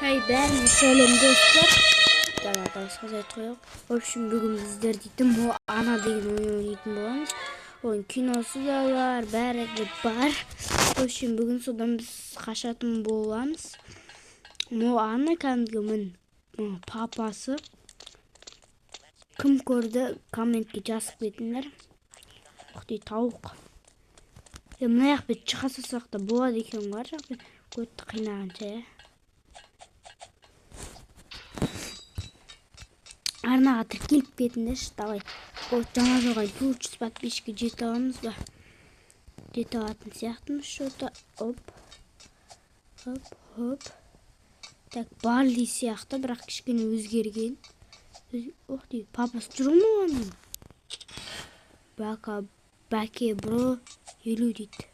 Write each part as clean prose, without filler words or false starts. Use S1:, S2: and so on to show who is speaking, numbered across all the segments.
S1: Hey бәріне сәлем достар. Давай дауысқа қояйық. В общем, бүгін біздер дейтін Моана деген ойын ойнайтын боламыз. Ойын киносы да бар, бәрі де бар. В общем, бүгін содан біз қашатын боламыз. Моана кәдімгі мін папасы. Кім көрді, комментке жазып кетіңдер. Ух ты, тауық. Мына жақ бет шыға салсақ та болады екен ғой, ар жақпен көтті қинағанша, иә. Арнаға тіркеліп кетіңдерші, давай. Вот жаңа жылға 400 подписчикке жете аламыз ба? Жете алатын сияқтымыз что-то. Оп. Оп, оп. Так, Барли сияқты, бірақ кішкене өзгерген. Ох ты, папасы жүр ме оның? Бака, бәке, бро, елу дейді.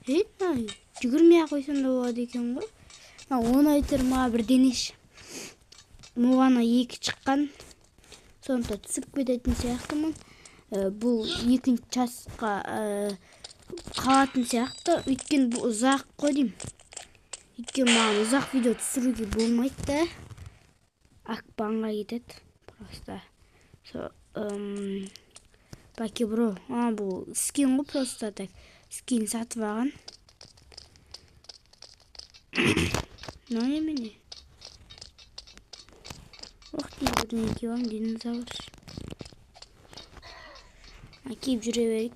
S1: Мына жүгірмей-ақ қойсам да болады екен ғой. Мына оңай тұр ма, бірдеңеше. Моана 2 шыққан. Сондықтан түсіп кететін сияқтымын. Бұл екінші часқа қалатын сияқты. Өйткені бұл ұзақ қой деймін. Өйткені маған ұзақ видео түсіруге болмайды да. Акпанға кетеді. Просто. Баки бро. Бұл скин ғой просто так. Скин сатып алған. Мынау немене? Ох, ты, бірдеңе киіп алған динозавр. Киіп жүре берейік.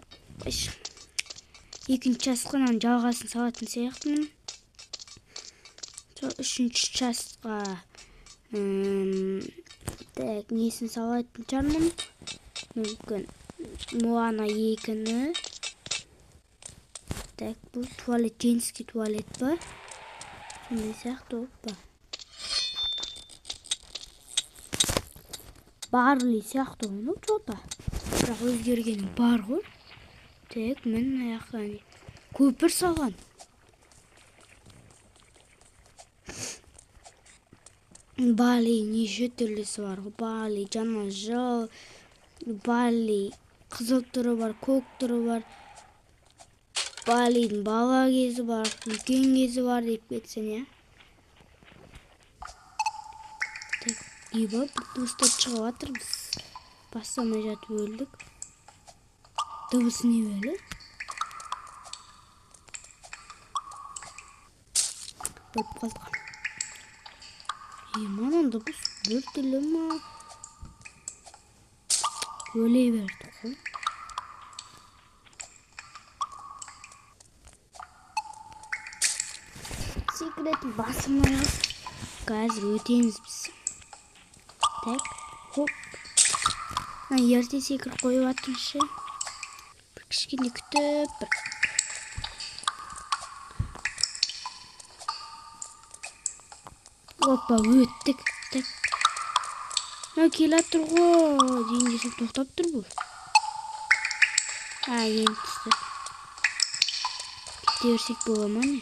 S1: Екінші часқа мынаның жалғасын салатын сияқтымын. Сол үшінші часқа, так, несін салатын шығармын. Мүмкін Моана 2-ні. Так, бұл туалет, женский туалет па? Сондай сияқты, опа. Барли сияқты ғой, ну, чё-то. Бірақ өзгергені бар ғой. Так, мін аяқтан көпір салған. Бали неше түрлісі бар ғой. Бали жаңа жыл, Бали қызыл түрі бар, көк түрі бар. Балидің бала кезі бар, үлкен кезі бар деп кетсең, иә. Так, ебі, бір дыбыстар шығып жатыр, біз бастамай жатып өлдік. Дыбысы не бәле? Өліп қалдық. Мынаның дыбыс біртүрлі ма? Өле бердік қой. Секретін басылмай қалды. Қазір өтеміз біз. Так, хоп. Мына ерте секіріп қойып жатырмыз ше. Бір кішкене күтіп, бір. Опа, өттік. Так. Мынау келе жатыр ғой. Дейін десек тоқтап тұр бұл. Енді түсті. Кете берсек бола ма не?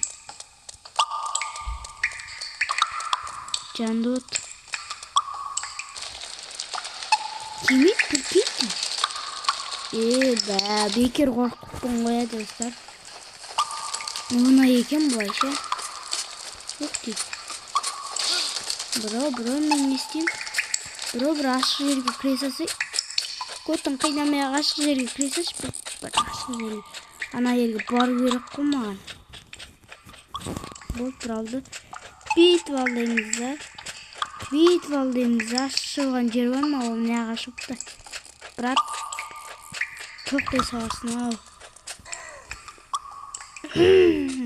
S1: Жанды от. Келмейді, прикиньте. Бә, бекер қорқыппын ғой, ә, достар. Оңай екен былайша. Ух ты. Бро, бро, мен не істеймін? Бро, бір ашық жерге кіре салсай. Көттің қинамай ақ ашық жерге кіре салшы. Бір ашық жерге. Ана жерге бару керек қой маған. Болды, бір алды. Бүйтіп ал дейміз да. Бүйтіп ал дейміз да. Ашылған жер бар ма? Ол мына жаққа шығыпты. Брат, тоқтай саласың ау.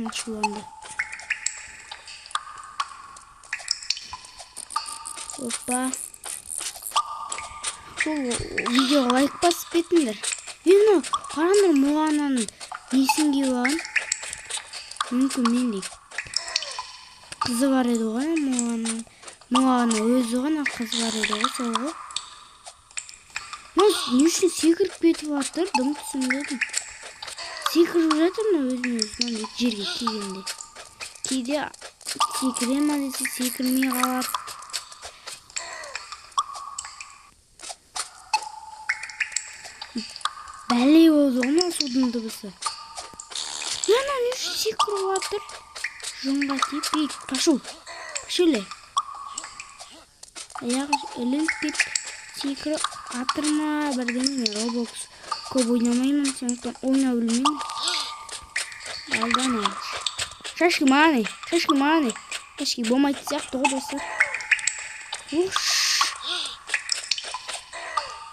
S1: Ашуланды. Опа. Сол видеоға лайк басып кетіңдер. Мынау қараңдар, Моананың несін киіп алған. Мүмкін мендей қызы бар еді ғой, Моананың. Моана өзі ғана қызы бар еді ғой, сол ғой. Мынау не үшін секіріп кетіп жатыр, дым түсінбедім. Секіріп жатыр мына өзін өзі, мына жерге тигенде. Кейде секіре ма десе секірмей қалады. Бәле болды ғой мына судың дыбысы. Мына не үшін секіріп жатыр? Жонға тиіп, ей, пошел. Пошел. Аяғы ілініп кетіп, секіріп атыр ма бірдеңе. Мен Roblox көп ойнамаймын, сондықтан ойнау білмеймін. Алдана. Шашки маны, шашки маны. Шашки болмайтын сияқты ғой, достар. Уш.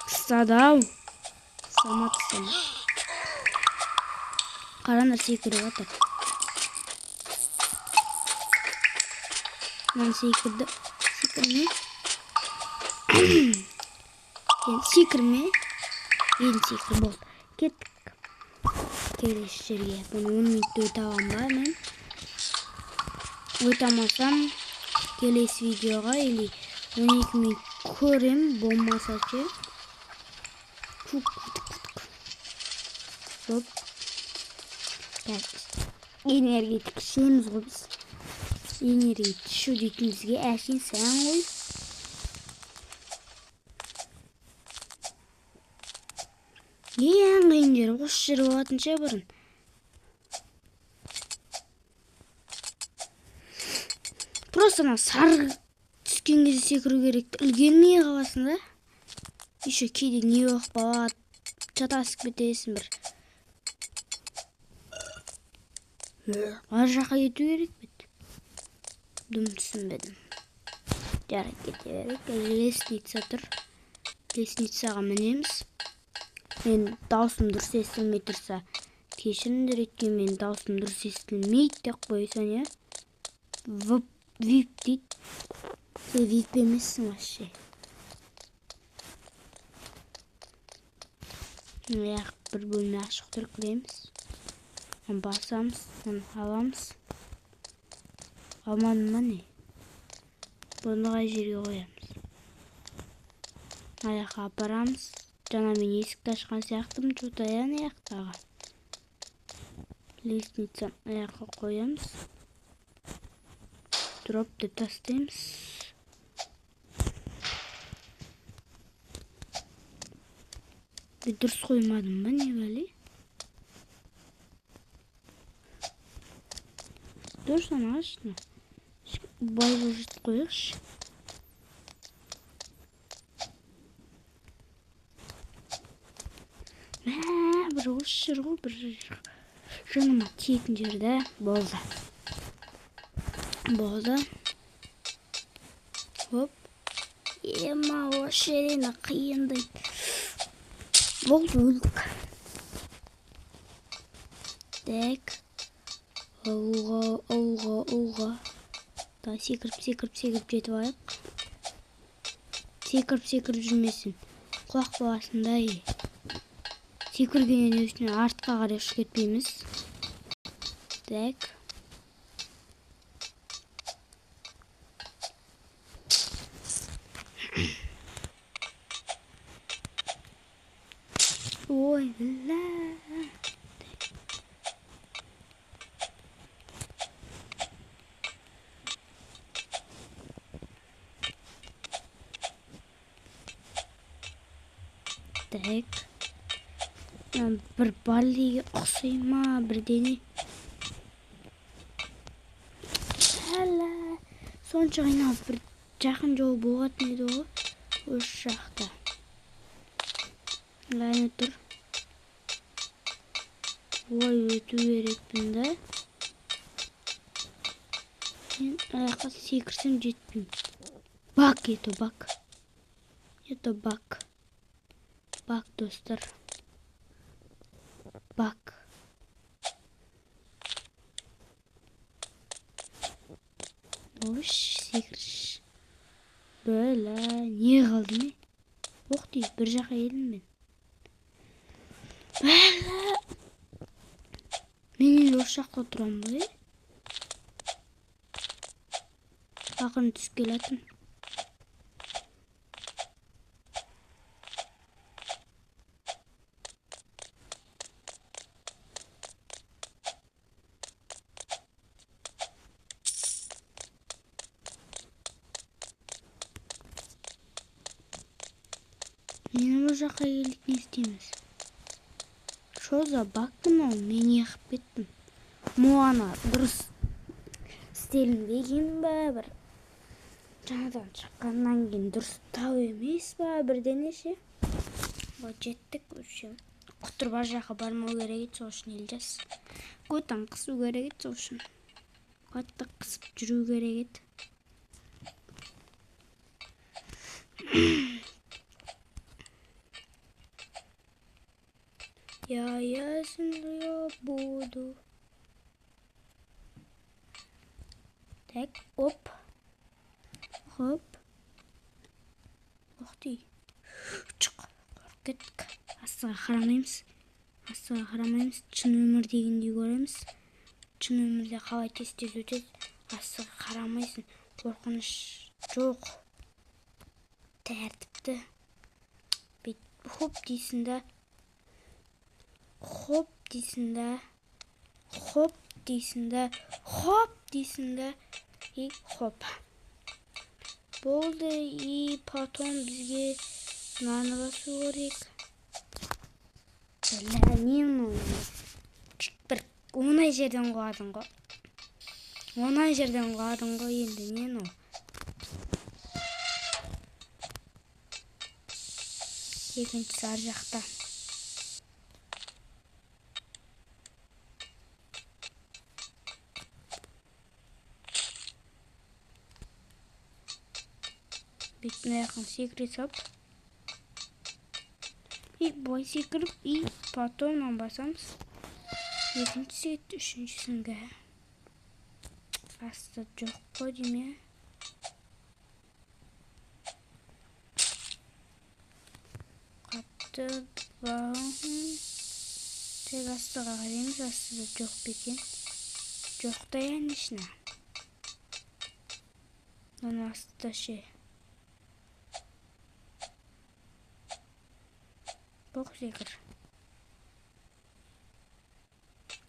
S1: Ұстады ау. Самат, самат. Қараңдар, секіріп жатыр. Мынаны секірді. Секірме. Енді секірме. Енді секір, болды. Кеттік. Келесі жерге. Бұны 10 минутта өте аламын ба мен? Өте алмасам, келесі видеоға или 12 минут көрем, болмаса ше. Фук, фук, фук. Хоп. Так. Энергетик ішеміз ғой біз. Энергетик ішу дейтін бізге әшейін сән ғой. Ең қиын жері осы жер болатын ше бұрын. Просто ана сары түскен кезде секіру керек. Үлгермей қаласың да. Еще кейде не болып қалады, шатасып кетесің бір. Ар жаққа кету керек бе? Дым түсінбедім. Жарайды, кете берейік. Лестница тұр. Лестницаға мінеміз. Мен даусым дұрыс естілмей тұрса, кешіріңдер, өйткені менің даусым дұрыс естілмейді деп қойсаң, иә? Вип, вип дейді. Сен вип емессің вообще. Аяқ бір бөлме ашық тұр, кіреміз. Оны басамыз, оны аламыз. Алмадым ба не? Бұны қай жерге қоямыз? Аяққа апарамыз. Жаңа мен есікті ашқан сияқтымын, чё-то иә, ана жақтағы. Лестницаны аяққа қоямыз. Дроп деп тастаймыз. Мен дұрыс қоймадым ба, не бәле? Дұрыс ана ашты. Бай жылжытып қояйықшы. Мә, бір осы жер ғой, бір жыныма тиетін жер да. Болды. Болды. Хоп. Ема, осы жер енді қиындайды. Болды, өлдік. Так. Алға, алға, алға. Да, секіріп, секіріп, секіріп жетіп алайық. Секіріп, секіріп жүрмесін. Құлақ боласың да, ей. Секіргеннен үстіне артқа қарай ұшып кетпейміз. Так. Ой, бля. Так. Бір баллиге ұқсай ма, бірдеңе. Әлі сонша қиналып бір жақын жол болатын еді ғой осы жақта. Әне тұр. Ой, өту керекпін да. Мен аяққа секірсем жетпеймін. Бак, это бак. Это бак. Бак, достар. Бак. Ош, секірші. Бәлә, не қалды ме? Оқ дейді, бір жаққа келдім мен. Бәлә. Мен енді осы жақта тұрамын ба, е? Ақырын түсіп келатырмын. Мен бұл жаққа келдік, не істейміз? Шо за баг мынау? Мен неғып кеттім? Моана, дұрыс. Істелінбеген ба, бір жаңадан шыққаннан кейін дұрыстау емес па, бірдеңе ше. Вот, жеттік. В общем, құтырып ар жаққа бармау керек еді, сол үшін Елжас. Көтін қысу керек еді, сол үшін. Қатты қысып жүру керек еді. Я ясен буду. Так, оп. Хоп. Ух ты. Шық. Қорқып кеттік. Астыға қарамаймыз. Астыға қарамаймыз. Шын өмір дегендей көреміз. Шын өмірде қалай тез-тез өтеді. Астыға қарамайсың. Қорқыныш жоқ. Тәртіпті. Бүйтіп хоп дейсің да. Хоп дейсің да. Хоп дейсің да. Хоп дейсің да. И хоп. Болды. И потом бізге мынаны басу керек. Бля, не мынау? Бір оңай жерден құладың ғой. Оңай жерден құладың ғой, енді не мынау? Екіншісі ар жақта. Бүйтіп мына жақтан секіре салып. И былай секіріп, и потом мынаны басамыз. Екіншісі кетті, үшіншісінге. Асты жоқ қой деймін, иә. Қатты бағым. Тек астыға қараймыз, астыда жоқ па екен? Жоқ та, конечно. Мына астыда ше. Боқ секір.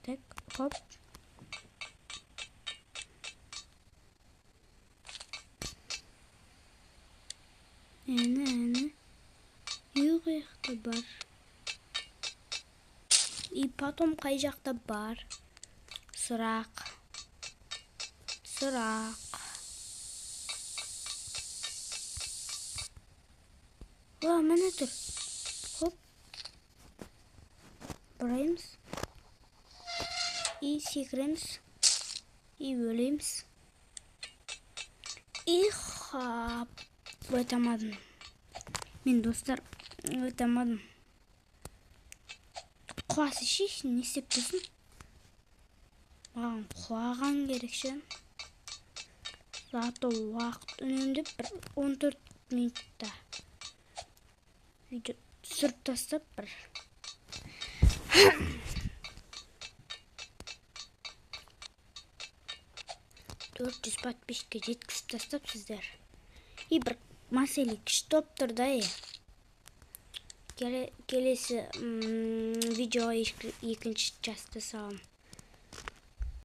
S1: Так, хоп. Әні, әні. Жоқ, жақта бар. И потом қай жақта бар? Сұрақ. Сұрақ. Уа, міне тұр. Хоп. Бұраймыз. И секіреміз. И өлеміз. И хап. Өте алмадым. Мен, достар, өте алмадым. Құласы ше, не істеп тұрсың? Маған құлаған керек ше. Зато уақыт үнемдеп бір 14 минутта видео түсіріп тастап бір 400 подписчикке жеткізіп тастап сіздер. И бір мәселе күшті болып тұр да, е. Келесі видеоға екінші часты саламын.